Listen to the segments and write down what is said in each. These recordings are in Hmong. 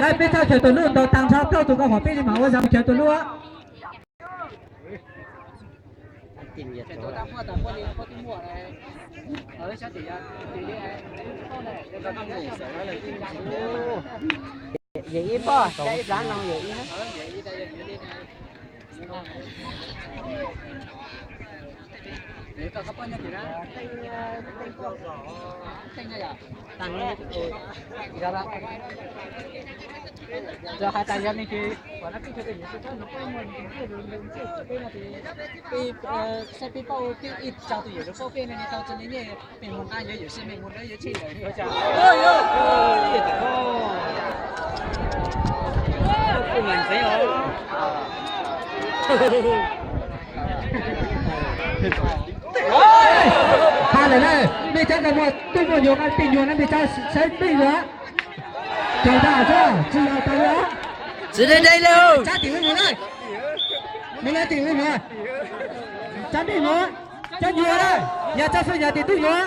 Lawv peb txoj chaw tus lub ntaus tag nrho plaub tus, kom peb li mam ua zog chaw tus lub. Yog ib pob, ib plab no yog ib. Tag, yog hais tas yog nws ces, peb saib peb paub peb ib tsa tus yawm rau paub peb no tau txog li nej. Mej mus nqa yuav yuam sij, mej mus dawb yuav tsheb lawm. Qha lawm na, mej cov ntawd muaj tub muaj nyuam, tej nyuag na mej cov saib peb yuav. Tsis yog tas li. Tsis deb deb li. Tsab tim lub mus na. Mus na tim lub mus. Tsab dej mus. Tsab nyuag na. Yog tsab xwb yog tim tub nyuag.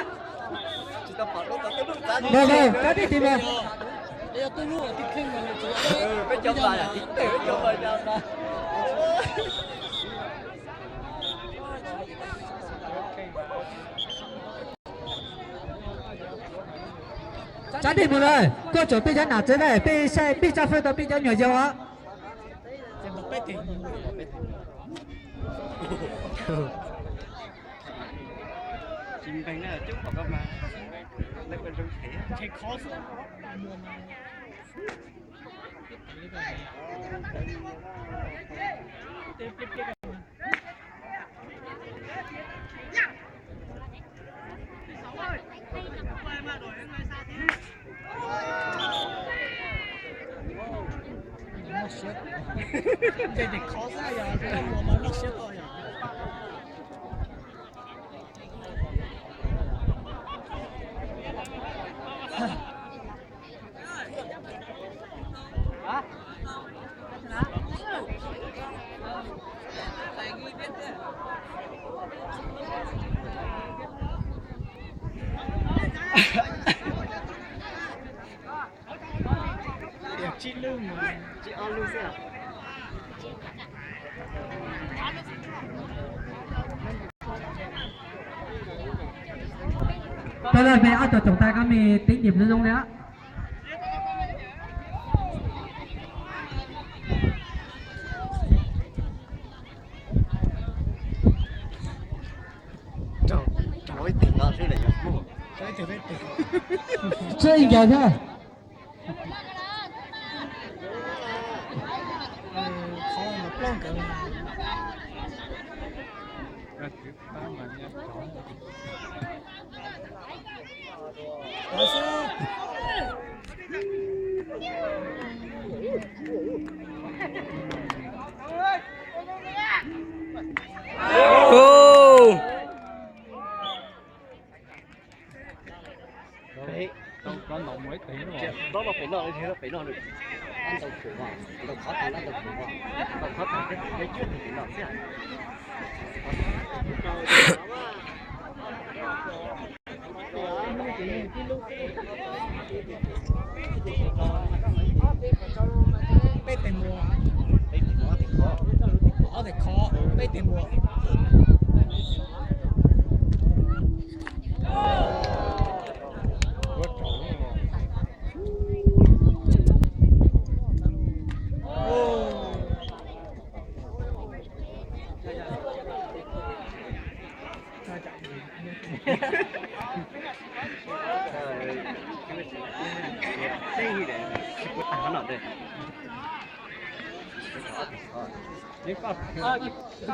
Mus mus, tsab dej tim mus. Tsab dej mus lawm, koj tsom peb cov nam txiv na, peb saib peb tsab fawb tau peb cov nyuag yau os. Tsib lub, tsib ob lub xwb. Koj laj me ob tug tsoom tais koj me tib nyim zoo li. Tshuav ib nkawd thiab. Peb tes muas, ob tes khov, peb tes muas.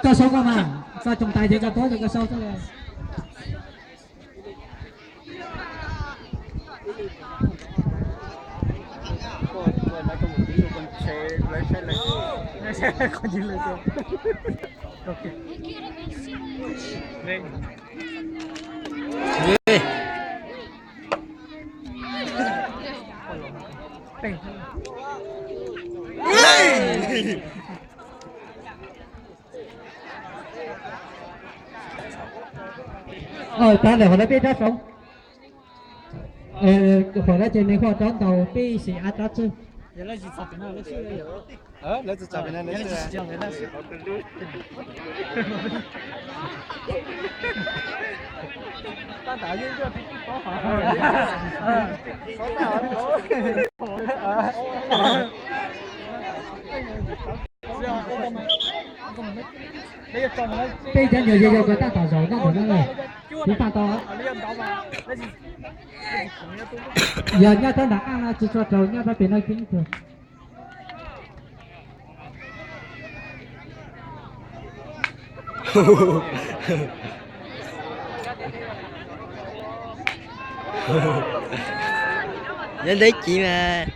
Koj sau koj mas, koj tsoom tais ces koj tuav ces koj sau xwb. Tav lawm hauv lawv peb rab soov. Qhov no ces nws ho rov ntaus peb sim av rab tswj. Lawv tsis txog pem no lawv tsis txog pem no. Peb cov nyuam yau yau ko tab tom zaum nyob ntawm no lawm, kuv pam tau. Yog nyob rau nram qab no tsis tshua raug, nyob rau pem no keeb kawg. Nyob ntawm ci mas.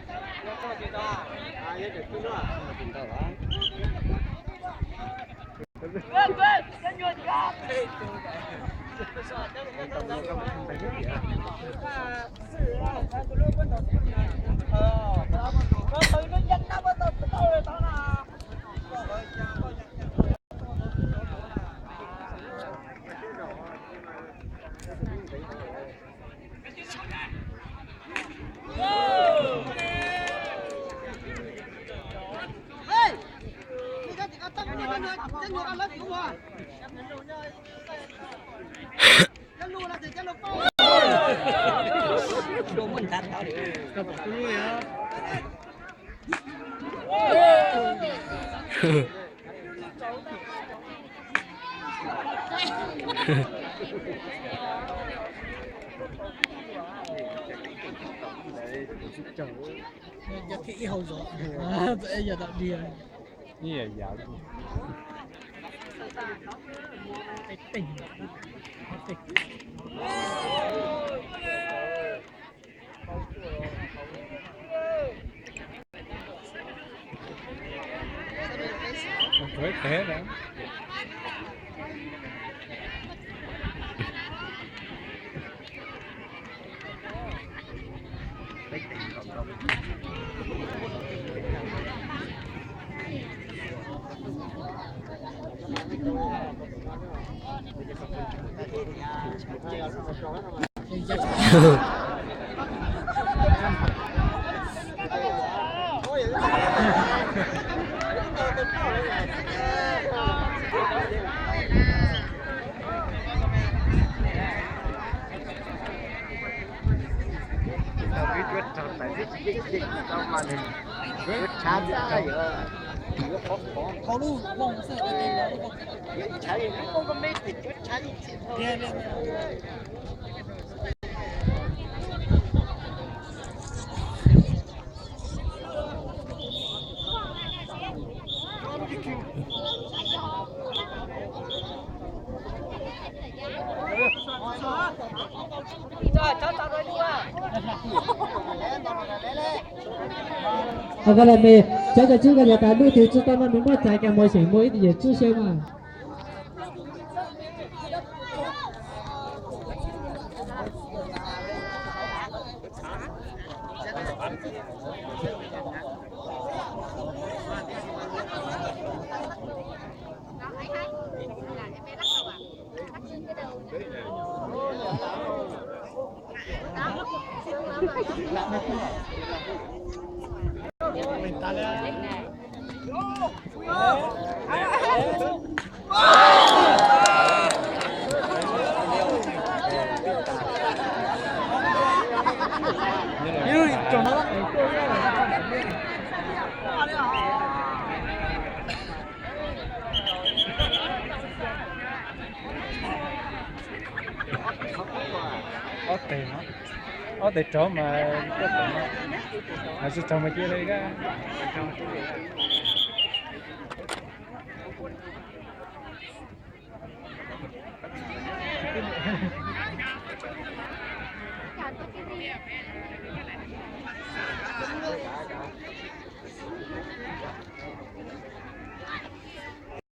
Cov koj tswb koj yog tas lub twg tswb tau no nws muab txais kiag mus seem muaj ib tug yawm tswb xyaw mas. Ob teg, ob teg rov mas, mas tsis raug mas cia li.